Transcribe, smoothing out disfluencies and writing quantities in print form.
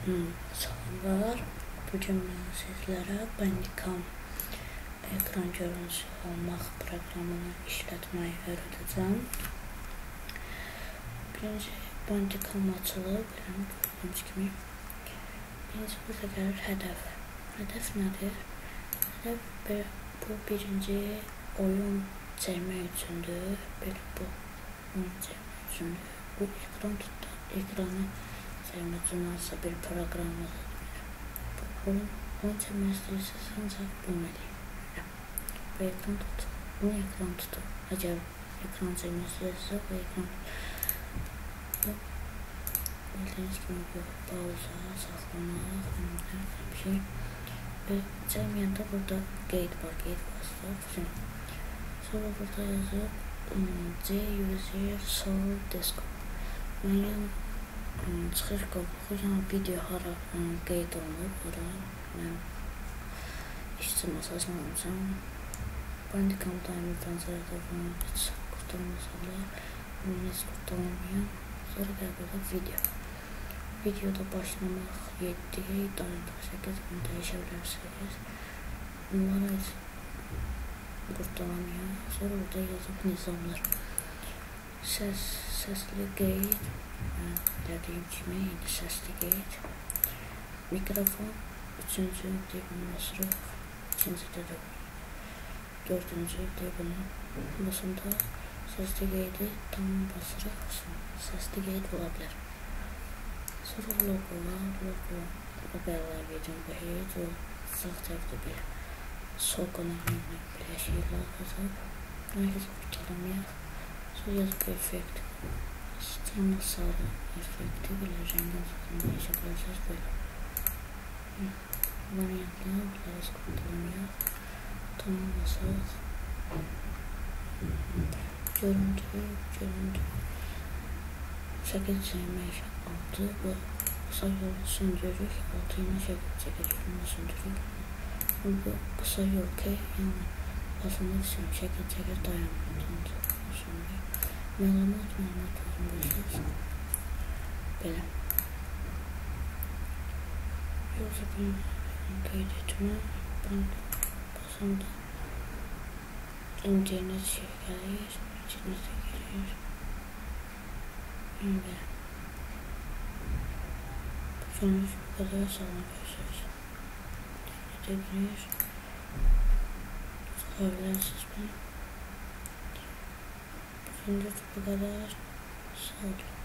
Salamlar. Bugün mən sizlərə Bandicam ekran görüntüsü almaq proqramını işlətməyi öyrədəcəm. Birinci Bandicam açılıb, gördüyünüz kimi. Birinci burada gəlir hədəf. Hədəf nədir? Hədəf bu birinci oyun çəkmək üçündür. Belə bu oyun çəkmək üçündür. Bu ekran tutdu, ekranı çəkmək üçün hansısa bir proqramı. Oyun çəkmək istəyirsiniz, ancaq bunu eləyir. Bu ekran tutur, bunu ekran tutur. Əgər ekran çəkmək istəyirsinizsə, bu ekran tutur. Bildiyiniz kimi bu pauza, saxlamaq, bir şey. Və çəkməyəndə burada qeyd var, qeyd basılır. Sonra burada yazıb C user soul desktop. Müəyyən çıxış qabığı, yəni video hara qeyd olunur, ora mən işçi masasına almışam. Bandicam daimi pəncərədə bunu heç qurtarmasa olar, bunu heç qurtarmayam. Sonra gəl burada video. Videoda başlamaq 7, dayanmaq 8, bunu dəyişə bilərsiniz. Bunları heç qurtarmayam. Sonra burada yazıb nizamlar. Səsli qeyd, mən elədiyim kimi indi səsli qeyd. Mikrofon 3-cü bunu basırıq, 2-cidə də 4-cü bunu basında səsli qeydi tam basırıq, səsli qeyd ola bilər. Sonra logo var, logo əlavə edin bu heç, o sağ tərəfdə bir soqona belə şeylər yazıb, bunu heç qurtaramayaq. Sonra yazıb effekt, sistemə sarı effekti belə rəngin zaten dəyişə bilərsiniz belə. Variantlar belə heç qurtaramayaq. Tamam basaq. Görüntü, görüntü. Şəkil çəkmək 6, bu qısa yolu söndürürük, 6 ilə şəkil çəkirik, bunu söndürürük. Bu qısa yol K, yəni basında şəkil çəkir, dayanmadan söndürürük. Məlumat, məlumat özüm. Belə. Yoxsa bunu qeyd etmə, bunu basanda internet şey gəlir, internetə girir. Belə. Bugünlük bu qədər. Sağ olun, görüşürüz. İnternetə girir. Çıxa bilərsiniz bunu. Bugünlük bu qədər. Sağ olun.